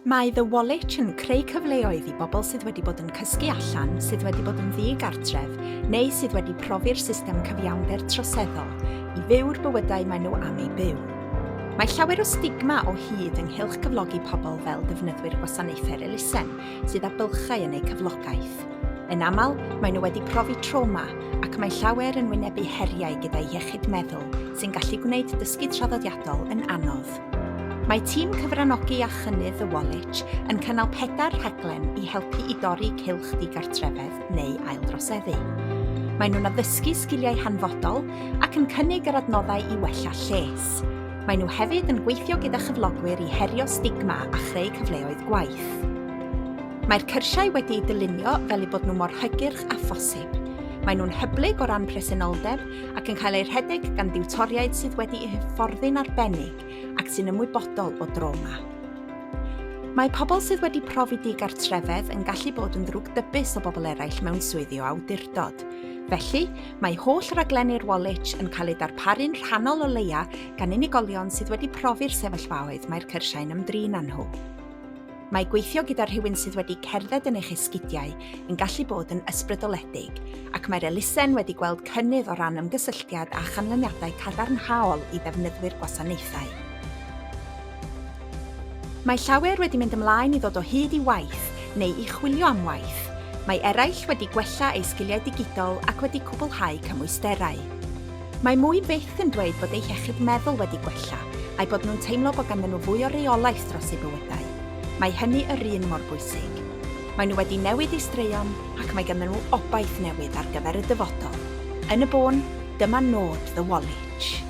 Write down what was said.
Mae The Wallich yn creu cyfleoedd i bobl sydd wedi bod yn cysgu allan, sydd wedi bod yn ddi-gartref, neu sydd wedi profi'r system cyfiawnder troseddol, i fyw'r bywydau maen nhw am eu byw. Mae llawer o stigma o hyd ynghylch cyflogi pobl fel defnyddwyr gwasanaethau'r elusen sydd â bylchau yn eu cyflogaeth. Yn aml, maen nhw wedi profi trawma ac mae llawer yn wynebu heriau gyda'u iechyd meddwl sy'n gallu gwneud dysgu traddodiadol yn anodd. Mae tîm cyfranogi a chynnydd The Wallich yn cynnal pedair rhaglen i helpu i dorri cylch digartrefedd neu aildroseddu. Maen nhw'n addysgu sgiliau hanfodol ac yn cynnig yr adnoddau i wella lles. Maen nhw hefyd yn gweithio gyda chyflogwyr i herio stigma a chreu cyfleoedd gwaith. Mae'r cyrsiau wedi'u dylunio fel eu bod nhw mor hygyrch â phosib. Maen nhw'n hyblyg o ran presenoldeb ac yn cael eu rhedeg gan diwtoriaid sydd wedi'u hyfforddi'n arbennig ac sy'n ymwybodol o drawma. Mae pobl sydd wedi profi digartrefedd yn gallu bod yn ddrwgdybus o bobl eraill mewn swyddi o awdurdod. Felly, mae holl raglenni'r Wallich yn cael eu darparu'n rhannol o leia gan unigolion sydd wedi profi'r sefyllfaoedd mae'r cyrsiau'n ymdrin â nhw. Mae gweithio gyda rhywun sydd wedi cerdded yn eich esgidiau yn gallu bod yn ysbrydoledig, ac mae'r elusen wedi gweld cynnydd o ran ymgysylltiad a chanlyniadau cadarnhaol i ddefnyddwyr gwasanaethau. Mae llawer wedi mynd ymlaen i ddod o hyd i waith neu i chwilio am waith. Mae eraill wedi gwella eu sgiliau digidol ac wedi cwblhau cymwysterau. Mae mwy fyth yn dweud bod eu hiechyd meddwl wedi gwella, a'u bod nhw'n teimlo bod ganddyn nhw fwy o reolaeth dros eu bywydau. Mae hynny yr un mor bwysig. Maen nhw wedi newid eu straeon ac mae ganddyn nhw obaith newydd ar gyfer y dyfodol. Yn y bôn, dyma nod The Wallich.